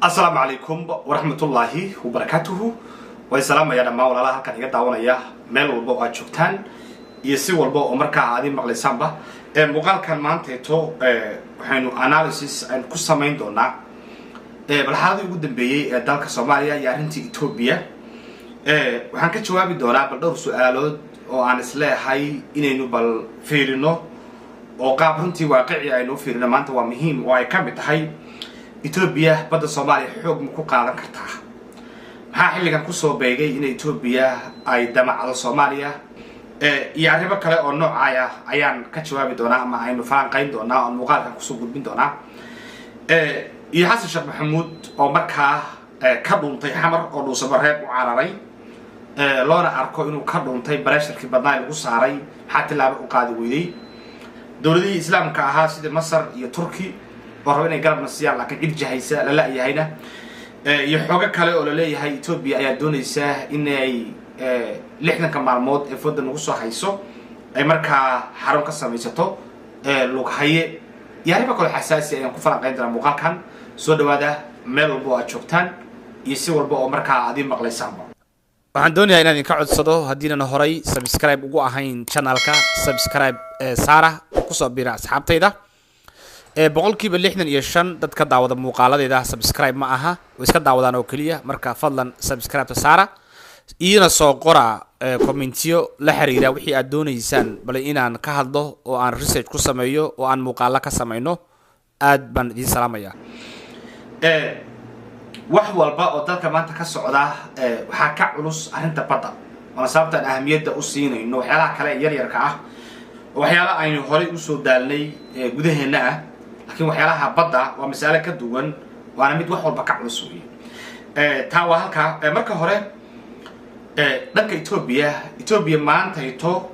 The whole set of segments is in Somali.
Asalaamu calaykum waraxmatullaahi wabarakaatuhu. Way salaamaya dhammaan walaalaha halkan iga daawanaya, meel walba oo aad joogtaan iyo si walba oo markaa aad ii maqlaysaanba. Muuqaalkan maanteeto waxaynu analysis aynu ku samayn doonaa bal xaaladii ugu dambeeyey ee dalka Soomaaliya iyo arrintii Etoobiya. Waxaan ka jawaabi doonaa bal dhowr su-aalood oo aan isleehay inaynu bal fiirino, oo qaab runtii waaqici aynu u fiirino maanta waa muhiim, oo ay ka mid tahay: Etoobiya badda Soomaaliya xoog ma ku qaadan kartaa? Maxaa xilligan kusoo beegay in Etoobiya ay damacdo Soomaaliya? Iyo arrimo kale oo noocaaya ayaan ka jawaabi doonaa ama aynu falanqayn doonaa oon muuqaalkan kusoo gudbin doonaa. Iyo Xasan Sheekh Maxamuud oo markaa ka dhuuntay Xamar oo Dhuusamareeb u cararay, loona arko inuu ka dhuuntay pressurekii badnaa lagu saaray, maxaa tilaabo u qaadi weyday? Dowladihii Islaamka ahaa sida Masar iyo Turki oo raba inay garabna siiyaan, laakiin cid jahaysa la la-yahayna, iyo xoogo kale oo laleeyahay Etoobiya ayaa doonaysa inay 60-ka maalmood ee fooda nagu soo hayso ay markaa xarun ka samaysato Lughaye, iyo arrimo kaloo xasaasi ayaan ku falanqayn doonaa muuqaalkan. Soo dhawaada meel walba oo aad joogtaan iyo si walba oo markaa aad ii maqlaysaanba. Waxaan doonayaa inaan idinka codsado, haddiinan horay subscribe ugu ahayn channelka, subscribe saara oo kusoo biira asxaabtayda. 65% dadka daawada muuqaaladeeda subscribe ma aha, way iska daawadaan oo keliya. Marka fadlan subscribe-ta saara, iina soo qora commentiyo la xiriira wixii aad doonaysaan bal inaan ka hadlo oo aan research ku sameeyo oo aan muuqaalo ka sameyno. Aad baan idiin salaamaya. Wax walba oo dalka maanta ka socda waxaa ka culus arrinta badda, waana sababtaan ahamiyadda u siinayno. Waxyaalaha kale ee yaryarka ah, waxyaala aynu horay usoo daalnay gudaheenna ah, laakiin waxyaalaha badda waa mas'alo ka duwan, waana mid wax walba ka culus weeye. Taa waa halkaa. Marka hore dhanka Etoobiya, Etoobiya maantayto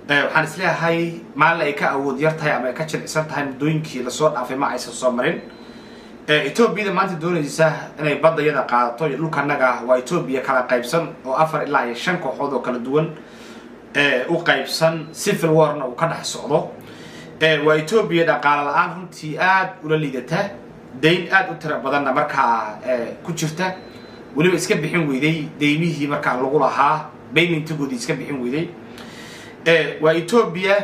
waxaan isleeyahay maalin ay ka awood yar tahay ama ay ka jilicsan tahay muddooyinkii lasoo dhaafay ma aysan soo marin. Etoobiyada maanta doonaysa inay badda iyada qaadato iyo dhulkanaga waa Etoobiya kala qaybsan oo afar ilaa iyo shan kooxood oo kala duwan u qaybsan, civil warna uu ka dhex socdo. Waa Etoobiya dhaqaale la-aan runtii aada ula liidata, dayn aada u tiro badanna markaa ku jirta, weliba iska bixin weyday daymihii markaa lagu lahaa, paymentigoodii iska bixin weyday. Waa Etoobiya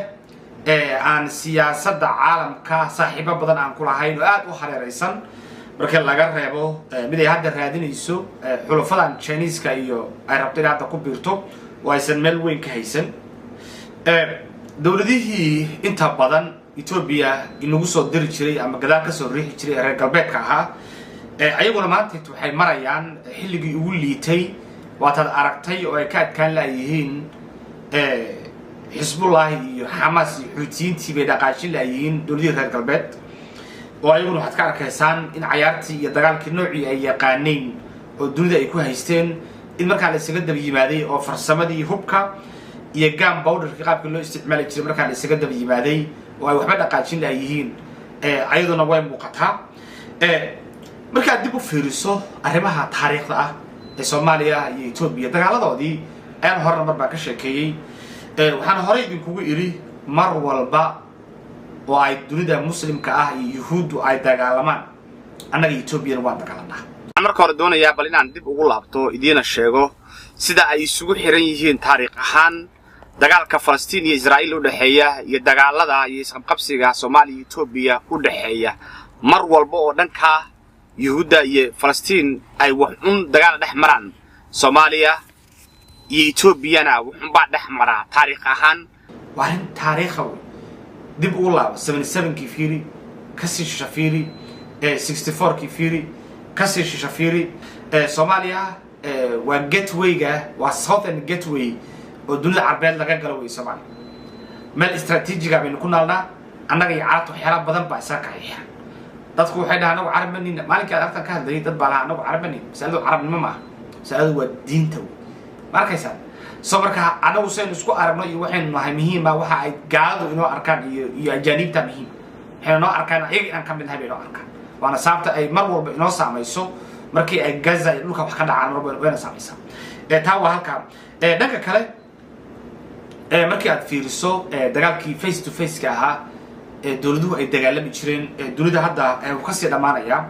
aan siyaasadda caalamka saaxiibo badan aan ku lahayn oo aada u hareereysan, marka laga reebo mid ay hadda raadinayso, xulafadan Chineeska iyo ay rabto inay hadda ku biirto oo aysan meel weyn ka haysan. Dowladihii inta badan Etoobiya inagu soo diri jiray ama gadaal kasoo riixi jiray ee reer galbeedka ahaa, ayaguna maanta waxay marayaan xilligii ugu liitay, waataad aragtay, oo ay ka adkaan laayihiin Xisbullaahi iyo Xamaas iyo Xuutiyiintii bay dhaqaajin laayihiin dowladihii reer galbeed, oo ayaguna waxaad ka arkaysaan in cayaartii iyo dagaalkii noocii ay yaqaanayn oo dunida ay ku haysteen in markaa la isaga daba yimaaday, oo farsamadii hubka iyo gun powderkii qaabkii loo isticmaali jiray markaa la isaga daba yimaaday oo ay waxba dhaqaajin laayihiin, ayaduna way muuqataa. Markaad dib u fiiriso arrimaha taariikhda ah ee Soomaaliya iyo Etoobiya dagaaladoodii ayaan horena mar baan ka sheekeeyey. Waxaan horey idinkugu idhi, mar walba oo ay dunida Muslimka ah iyo Yuhuuddu ay dagaalamaan, annaga Etoobiyana waan dagaalanaa. Waxaan marka hore doonayaa bal inaan dib ugu laabto, idiina sheego sida ay isugu xiran yihiin taariikh ahaan dagaalka Falastiin iyo Israa'iil u dhexeeya iyo dagaalada iyo isqabqabsiga Soomaaliya iyo Etoobiya u dhexeeya. Mar walba oo dhanka Yuhuudda iyo Falastiin ay wax un dagaal dhex maraan, Soomaaliya iyo Etoobiyana wuxunbaa dhex maraa taariikh ahaan. Waa arrin taariikha wey. Dib ugu laabo 77-kii fiiri, kasii shisha fiiri 64-kii fiiri, kasii shisha fiiri. Soomaaliya waa gatewayga, waa southern gateway oo dunida Carbeed laga galo wey. Soomaaliya meel istraatiijiga baynu ku naalnaa. Annaga iyo Carabta waxyaala badan baa isaga kaxiixa. Dadku waxay dhahaan anagu Carab manina. Maalinkii aad artan ka hadlayay dad baa lahaa anagu Carab manina. Masaladu Carabnimo maaha, masaladu waa diinta wey, ma arkaysaa? So marka anagu saynu isku aragno iyo waxaynu nahay muhiima, waxa ay gaaladu inoo arkaan iyo ajaaniibta muhiima. Waxaynu noo arkaan ayaga inaan ka mid nahay bay inoo arkaan, waana sababta ay mar walba inoo saamayso markii ay Gaza iyo dhulka wax ka dhacaan, mar walba wayna saamaysaa. Taa waa halkaa. Dhanka kale, markii aad fiiriso dagaalkii face to face-ka ahaa ee dowladuhu ay dagaalami jireen, dunida hadda uu kasii dhammaanaya.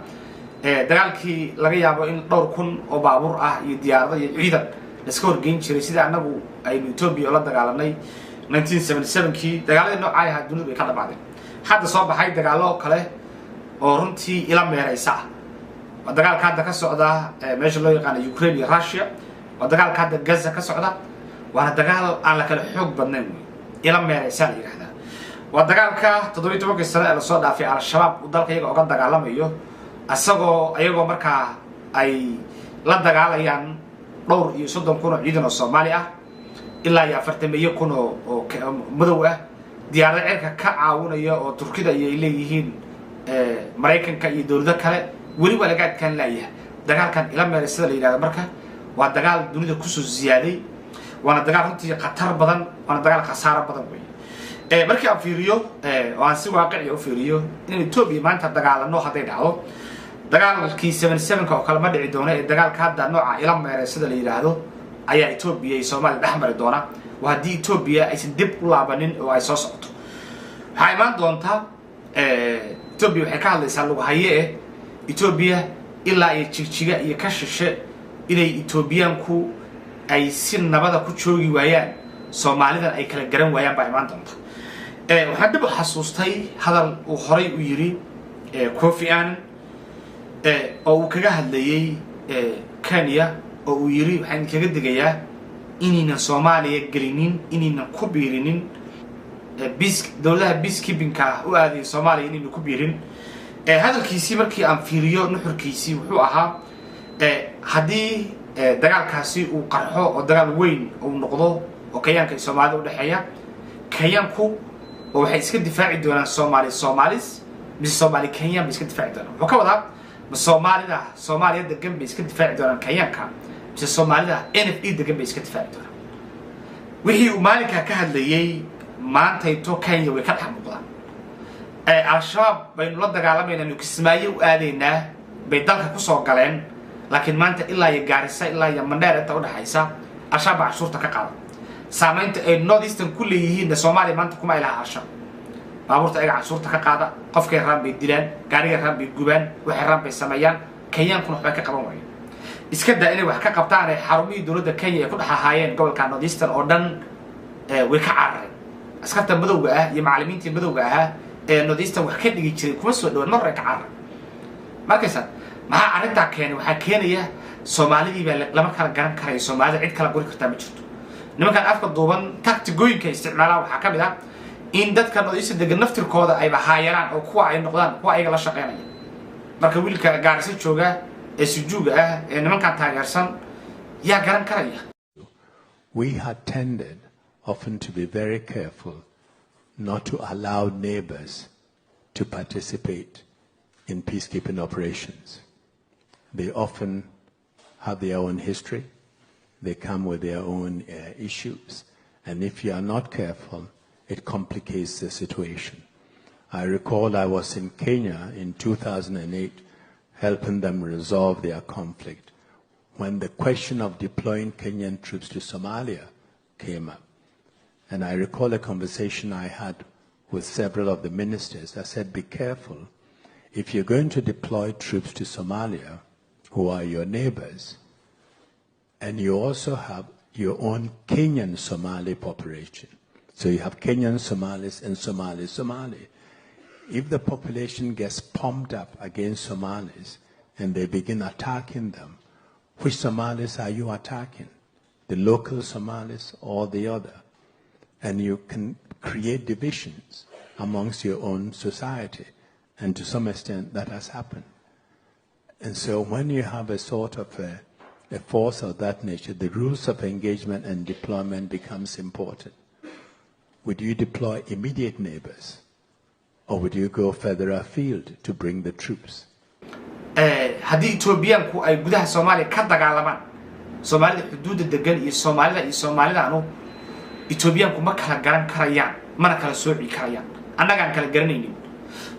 Dagaalkii laga yaabo in dhowr kun oo baabuur ah iyo diyaarado iyo ciidan laiska horgeyn jiray, sida annagu aynu Etoobiya la dagaalanay 1977kii, dagaaladii noocaa ahaa dunidu bay ka dhamaadeen. Hadda soo baxay dagaallo kale oo runtii ila meeraysa ah. Waa dagaalka hadda ka socda meesha loo yaqaano Ukraine iyo Russia, waa dagaalka hadda Gaza ka socda, waana dagaal aan la kala xoog badnayn wey. Ila meeraysaa la yidhahdaa. Waa dagaalka 17kii sano ee lasoo dhaafay Al-Shabaab uu dalka iyaga oga dagaalamayo, isagoo iyagoo markaa ay la dagaalayaan dhowr iyo 30 kun oo ciidan oo Soomaali ah, ilaa iyo 40 kun oo madow ah, diyaarado cirka ka caawinaya oo Turkida iyo ay leeyihiin Maraykanka iyo dowlado kale. Weli waa laga adkaan laayahay dagaalkan ila meeraysada la yidhahdo. Marka waa dagaal dunida kusoo ziyaaday, waana dagaal runtii khatar badan, waana dagaal khasaaro badan wey. Markii aan fiiriyo oo aan si waaqiciya u fiiriyo, in Etoobiya maanta dagaalano hadday dhacdo, dagaalkii 77ka oo kale ma dhici doono, ee dagaalka hadda nooca ila meeraysada la yidhaahdo ayaa Etoobiya iyo Soomaaliya dhex mari doona. Waa haddii Etoobiya aysan dib u laabanin oo ay soo socoto. Waxaa imaan doonta, Etoobiya waxay ka hadlaysaa lagu haye eh Etoobiya ilaa iyo Jigjiga iyo ka shishe inay Etoobiyaanku ay si nabada ku joogi waayaan, Soomaalidan ay kala garan waayaan baa imaan doonta. Waxaan dib u xasuustay hadal uu horay u yidhi Kofi Annan oo uu kaga hadlayey Kenya, oo uu yidhi: "Waxaan idinkaga digayaa inaynan Soomaaliya gelinin, inaynan ku biirinin peace, dowladaha peacekeepingka ah u aadaya Soomaaliya inaynan ku biirin." Hadalkiisii markii aan fiiriyo nuxurkiisii, wuxuu ahaa haddii dagaalkaasi uu qarxo oo dagaal weyn uu noqdo oo Kenyaanka iyo Soomaalida udhexeeya, Kenyaanku oo waxay iska difaaci doonaan Soomaali Soomaalis mise Soomaali Kenyaan bay iska difaaci doonaan? Wuxuu ka wadaa, ma Soomaalida Soomaaliya degan bay iska difaaci doonaan Kenyaanka, mise Soomaalida NFD degan bay iska difaaci doonaan? Wixii uu maalinkaa ka hadlayey maantayto Kenya way ka dhex muuqdaan. Al-Shabaab baynu la dagaalamaynaa, nu Kismaayo u aadaynaa bay dalka kusoo galeen, laakiin maanta ilaa iyo Gaarisa ilaa iyo Mandheer inta udhexaysa Al-Shabaab baa cashuurta ka qaada. Saamaynta ay North Eastern ku leeyihiinna Soomaaliya maanta kuma ay laha. Al-Shabaab baabuurta ayaga canshuurta ka qaada, qofkay raan bay dilaan, gaarigay raan bay gubaan, waxay raan bay sameeyaan. Kenyaankuna waxbay ka qaban waayeen. Iska daa inay wax ka qabtaan ee xarumihii dowladda Kenya ay ku dhex ahaayeen gobolka North Eastern oo dhan way ka carareen. Askarta madowga ah iyo macallimiintii madowga ahaa ee North Eastern wax ka dhigi jiray kuma soo dhawaan, mar hore ka cararay. Markaysa maxaa arrintaa keenay? Waxaa keenaya Soomaalidii baa lama kala garan karayo. Soomaalida cid kala guri kartaa ma jirto. Nimankan afka duuban tacticooyinka isticmaalaan waxaa ka mid ah in dadka North Eastern degan naftirkooda ayba haayaraan oo kuwa ay noqdaan kuwa ayaga la shaqeynaya. Marka wiilka Gaarisa jooga ee sujuuga ah ee nimankan taageersan yaa garan karaya? We had tended often to be very careful not to allow neighbors to participate in peacekeeping operations. They often have their own history, they come with their own issues, and if you are not careful, it complicates the situation. I recall I was in Kenya in 2008 helping them resolve their conflict when the question of deploying Kenyan troops to Somalia came up. And I recall a conversation I had with several of the ministers. I said, "Be careful. If you're going to deploy troops to Somalia, who are your neighbors, and you also have your own Kenyan Somali population. So you have Kenyan Somalis and Somali Somali. If the population gets pumped up against Somalis and they begin attacking them, which Somalis are you attacking? The local Somalis or the other? And you can create divisions amongst your own society. And to some extent, that has happened. And so when you have a sort of a force of that nature, the rules of engagement and deployment becomes important. Would you deploy immediate neighbors? Or would you go further afield to bring the troops?" Haddii Etoobiyaanku ay gudaha Soomaaliya ka dagaalamaan, Soomaalida xuduudda degan iyo Soomaalida iyo Soomaalidaanu, Etoobiyaanku ma kala garan karayaan, mana kala sooci karayaan. Annagaan kala garanaynin.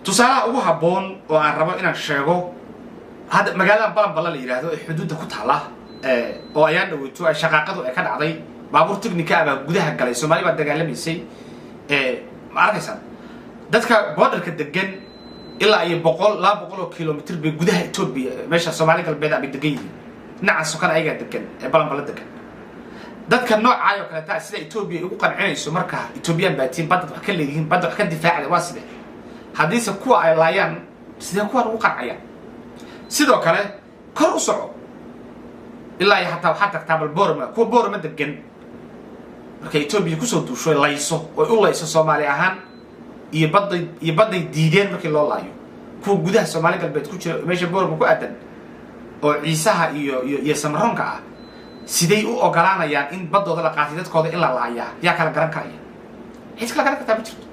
Tusaalaha ugu habboon oo aan rabo inaan sheego hadda, magaaladan Balanballa la yidhaahdo ee xuduudda ku taalla oo ayaan dhaweyto ay shaqaaqadu ay ka dhacday, baabuur technica ah baa gudaha galay, Soomaali baa dagaalamaysay. Ma arkaysaan dadka borderka degan? Ilaa iyo 100, 200 oo kilomitr bay gudaha Etoobiya, meesha Soomaali Galbeed bay degan yihiin. Dhinaca sokana ayagaa degan ee Balanbala degan. Dadka noocaay oo kaleeta sida Etoobiya ugu qancinayso marka Etoobiyaan baatiin badad wax ka leeyihiin, badda wax ka difaacda, waa sidee? Haddiise kuwa ay laayaan, sidee kuwaan ugu qancayaan? Sidoo kale kor u soco ilaa iyo hataa waxaad tagtaa bal Borama, kuwa Borama degan. Markay Etoobiya kusoo duusho, layso oy u layso Soomaali ahaan iyo badday diideen markii loo laayo, kuwa gudaha Soomaali Galbeed ku jira, meesha Borama ku aadan oo Ciisaha iyo Samaroonka ah, siday u ogolaanayaan in baddooda la qaatay, dadkooda in la laayaa? Yaa kala garan karaya? Cid kala garan kartaa ma jirto.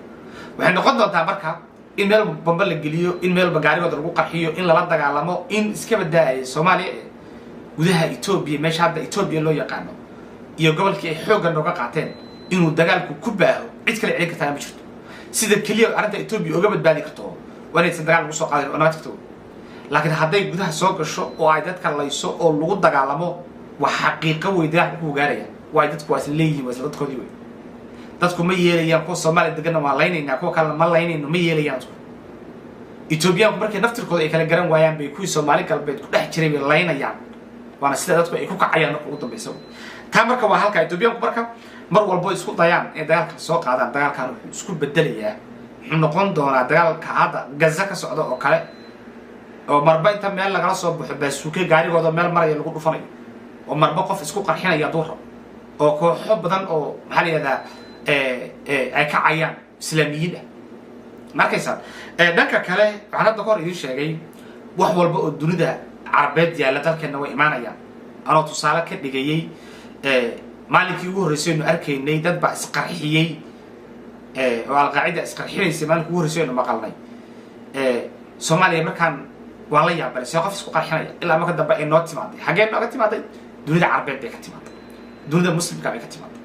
Waxay noqon doontaa marka in meel bamba la geliyo, in meel walba gaarigooda lagu qarxiyo, in lala dagaalamo, in iska badaaya Soomaaliya ee gudaha Etoobiya, meesha hadda Etoobiya loo yaqaano iyo gobolkii ay xoogga nooga qaateen, inuu dagaalku ku baaho. Cid kale celin kartaa ma jirto. Sida keliya arrinta Etoobiya oga badbaadi karto waa inaysan dagaal lagu soo qaadin oo naga tagto. Laakiin hadday gudaha soo gasho oo ay dadka layso oo lagu dagaalamo, waa xaqiiqo wey dagaalka ku gaaraya. Waay dadku waa isla leeyihiin, waa isla dadkoodii wey. Dadku ma yeelayaan kuwa Soomaaliya deganna waa laynaynaa, kuwa kalena ma laynayno, ma yeelayaan dadku. Etoobiyaanku markay naftirkooda ay kala garan waayaan bay kuwii Soomaali Galbeed ku dhex jiray bay laynayaan, waana sida dadku ay ku kacayaan marka ugu dambeysa. Taa marka waa halka Etoobiyaanku marka mar walbo isku dayaan inay dagaalkan soo qaadaan, dagaalkan wuxuu isku bedelayaa, wuxuu noqon doonaa dagaalka hadda Gaza ka socda oo kale, oo marba inta meel lagala soo baxo baasuuke gaarigooda meel maraya lagu dhufanayo, oo marba qof isku qarxinaya hadduu rabo, oo kooxo badan oo maxaa la yihahdaa ay kacayaan Islaamiyiin ah. Ma arkaysaan? Dhanka kale, waxaan hadda kahor idiin sheegay wax walba oo dunida Carabeed yaalla dalkeenna way imaanayaan, anoo tusaale ka dhigayay maalinkii ugu horreysay aynu arkaynay dad baa isqarxiyey oo Alqaacida isqarxinaysay. Maalinkii ugu horreysay aynu maqalnay Soomaaliya markaan waan la yaabanay, see qof isku qarxinaya? Ilaa marka dambe ay noo timaaday. Xaggee nooga timaaday? Dunida Carabeed bay ka timaaday, dunida Muslimka bay ka timaaday.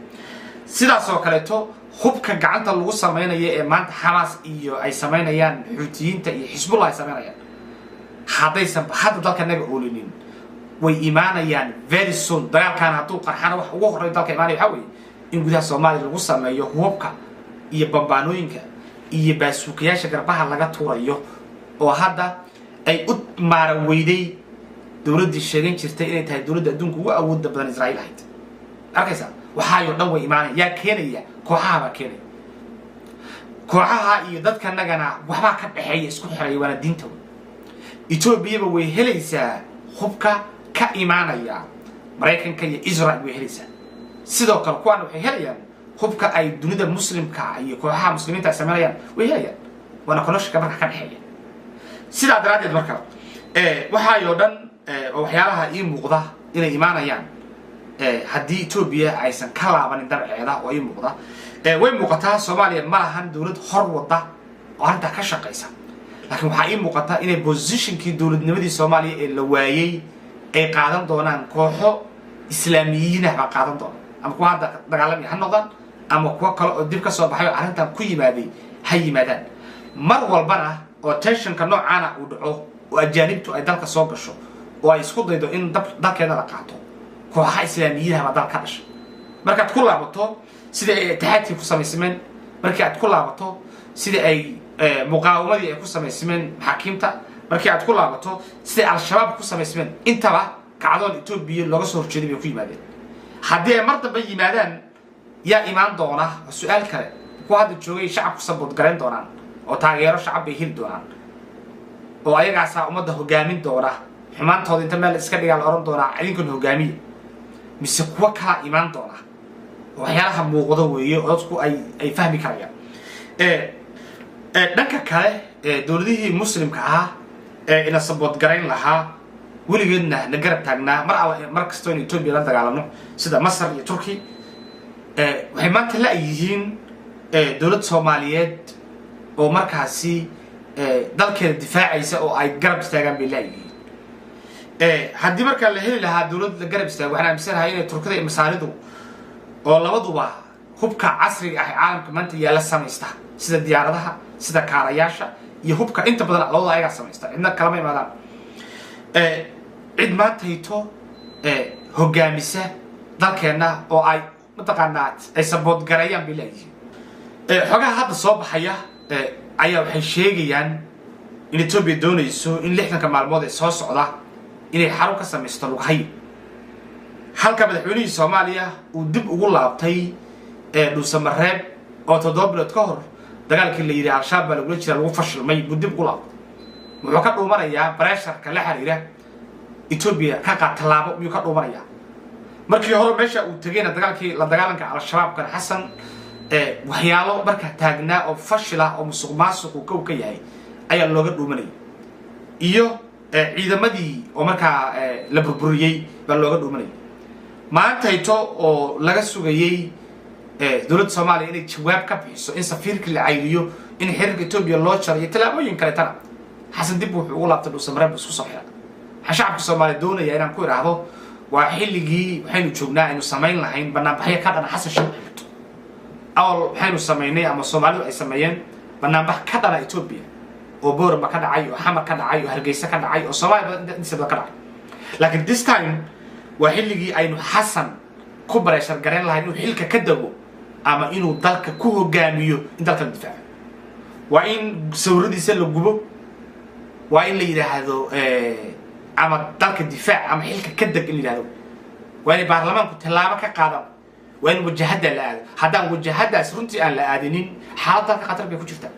Sidaas oo kaleeto hubka gacanta lagu samaynayo ee maanta Xamaas iyo ay samaynayaan, Xuutiyiinta iyo Xisbullah ay samaynayaan, haddaysan hadda dalka naga oolinin, way imaanayaan very soon. Dagaalkan hadduu qarxana, wax ugu horreyn dalka imaanaya waxaa weeye in gudaha Soomaaliya lagu sameeyo hubabka iyo bambaanooyinka iyo baasuukayaasha garbaha laga tuurayo, oo hadda ay u maaran weyday dowladdii sheegan jirtay inay tahay dowladda adduunka ugu awoodda badan, Israa'iil ahayd. Arkaysaa, waxaayoo dhan way imaanaya. Yaa keenaya? Kooxaha baa keenaya. Kooxaha iyo dadkanagana waxbaa ka dhexeeya, isku xiraya, waana diinta wey. Etoobiyaba way helaysaa hubka ka imaanaya Maraykanka iyo Israel, way helaysaa. Sidoo kale kuwaana waxay helayaan hubka ay dunida Muslimka iyo kooxaha Muslimiinta ay sameynayaan, way helayaan, waana connectionka marka ka dhexeeya. Sidaa daraaddeed marka waxaayoo dhan oo waxyaalaha ii muuqda inay imaanayaan haddii Etoobiya aysan ka laabanin dabceeda oo ii muuqda, way muuqataa. Soomaaliya ma lahan dowlad hor wada oo arrintaa ka shaqaysa, laakiin waxaa ii muuqata inay positionkii dowladnimadii Soomaaliya ee la waayey ay qaadan doonaan kooxo Islaamiyiinah baa qaadan doona, ama kuwa hadda dagaalamaya ha noqdaan ama kuwo kale oo dib ka soo baxay oo arrintan ku yimaaday ha yimaadaan. Mar walbana oo tensionka noocaana uu dhaco oo ajaanibtu ay dalka soo gasho oo ay isku daydo in dalkeeda la qaato, kooxaha Islaamiyiinaha baa dal ka dhashay. Markaad ku laabato sidai ay itixaadkii ku samaysmeen, markii aad ku laabato sidai ay muqaawamadii ay ku samaysmeen maxaakiimta, markii aad ku laabato siday Al-Shabaab ku samaysmeen, intaba kacdoon Etoobiya looga soo horjeeday bay ku yimaadeen. Haddii ay mar dambe yimaadaan, yaa imaan doona waa su-aal kale. Kuwa hadda joogay shacabku support garayn doonaan oo taageero shacab bay heli doonaan oo ayagaasaa ummadda hogaamin doona, xumaantooda inta meel iska dhigaa la ohan doonaa idinkan hogaamiya, mise kuwo kalaa imaan doona? Oo waxyaalaha muuqdo weeye oo dadku ay fahmi karayaan. Dhanka kale, dowladihii Muslimka ahaa ee ina support garayn lahaa, weligeedna na garab taagnaa mar alla mar kastoo in Etoobiya la dagaalano, sida Masar iyo Turkey, waxay maanta la-yihiin dowlad Soomaaliyeed oo markaasi dalkeeda difaacaysa oo ay garab istaagaan bay la-yihiin. Haddii markaa la heli lahaa dowlad la garab istaago, waxaan aaminsanahay inay Turkida iyo Masaaridu oo labaduba hubka casriga ah ee caalamka maanta yaala samaysta, sida diyaaradaha, sida kaarayaasha iyo hubka inta badan labada ayagaa samaysta, cidna kalama imaadaan, cid maantayto hogaamisa dalkeenna oo ay mataqaanaa ay support gareeyaan bay leeyihiin. Xogaha hadda soo baxaya ayaa waxay sheegayaan In Etoobiya doonayso in 60-ka maalmood ee soo socda inay xarun ka samaysto Lughay, halka madaxweynihii Soomaaliya uu dib ugu laabtay Dhuusamareeb oo 7 bilood ka hor dagaalkii la yidhi Al-Shabaab baa lagula jira lagu fashilmay buu dib ugu laabtay. Muxuu ka dhuumanayaa? Pressure-ka la xiriira Etoobiya ka qaad tallaabo miyuu ka dhuumanayaa? Markii hore meesha uu tegayna dagaalkii la dagaalanka Al-Shabaabkan Xasan waxyaalo markaa taagnaa oo fashil ah oo musuq maasuq uu kow ka yahay ayaa looga dhuumanayay, iyo ciidamadii oo markaa la burburiyey baa looga dhuumanayay. Maantayto oo laga sugayey dowladda Soomaaliya inay jawaab ka bixiso in safiirka la cayriyo, in xiriirka Etoobiya loo jarayo, tallaabooyin kaleetana, Xasan dib wuxuu ugu laabtay Dhuusamareeb, isku soo xira. Waxaa shacabka Soomaaliya doonaya inaan ku idhaahdo, waa xilligii waxaynu joognaa aynu samayn lahayn banaanbaxyo ka dhana Xasan Sheekh Maxamuud. Awal waxaynu samaynay ama Soomaalidu ay sameeyeen banaanbax ka dhana Etoobiya oo Boorama ka dhacay, oo Xamar ka dhacay, oo Hargeysa ka dhacay, oo Soomaaliya intiisa badan ka dhacay. Laakiin this time waa xilligii aynu Xasan ku pressure garayn lahayn inuu xilka ka dago ama inuu dalka ku hogaamiyo in dalka la difaaco. Waa in sawiradiisa la gubo, waa in la yidhaahdo ama dalka difaac ama xilka ka deg in la yidhahdo. Waa inay baarlamaanku tallaabo ka qaadaan. Waa in wajahadda la aado. Haddaan wajahaddaas runtii aan la aadinin, xaalad dalka khatar bay ku jirtaa.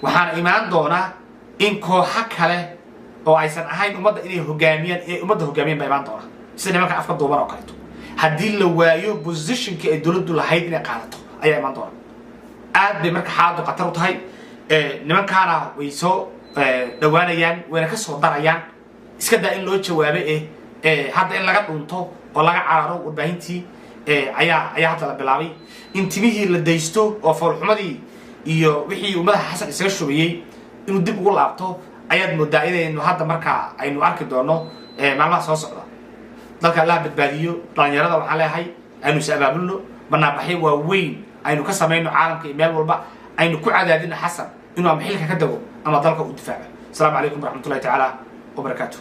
Waxaana imaan doonaa in kooxo kale oo aysan ahayn ummadda inay hogaamiyaan, inay ummadda hogaamiyaan baa imaan doona, sida nimanka afka duuban oo kaleeto. Haddii la waayo position-kii ay dowladdu lahayd inay qaadato ayaa imaan doona. Aad bay marka xaaladdu khatar u tahay. Nimankaana way soo dhawaanayaan, wayna ka soo darayaan. Iska daa in loo jawaabay eh, hadda in laga dhunto oo laga cararo warbaahintii ayaa hadda la bilaabay, in timihii la daysto oo foolxumadii iyo wixii uu madaxa Xasan isaga shubayey inuu dib ugu laabto ayaad moodaa inaynu hadda markaa aynu arki doono maalmaha soo socda. Dalka Allah badbaadiyo. Dhalinyarada waxaan leeyahay, aynu is abaabulno, banaanbaxyo waaweyn aynu ka samayno caalamka iyo meel walba, aynu ku cadaadino Xasan inuu ama xilka ka dago ama dalka uu difaaco. Asalaamu calaykum waraxmatullahi tacaala wabarakaatu.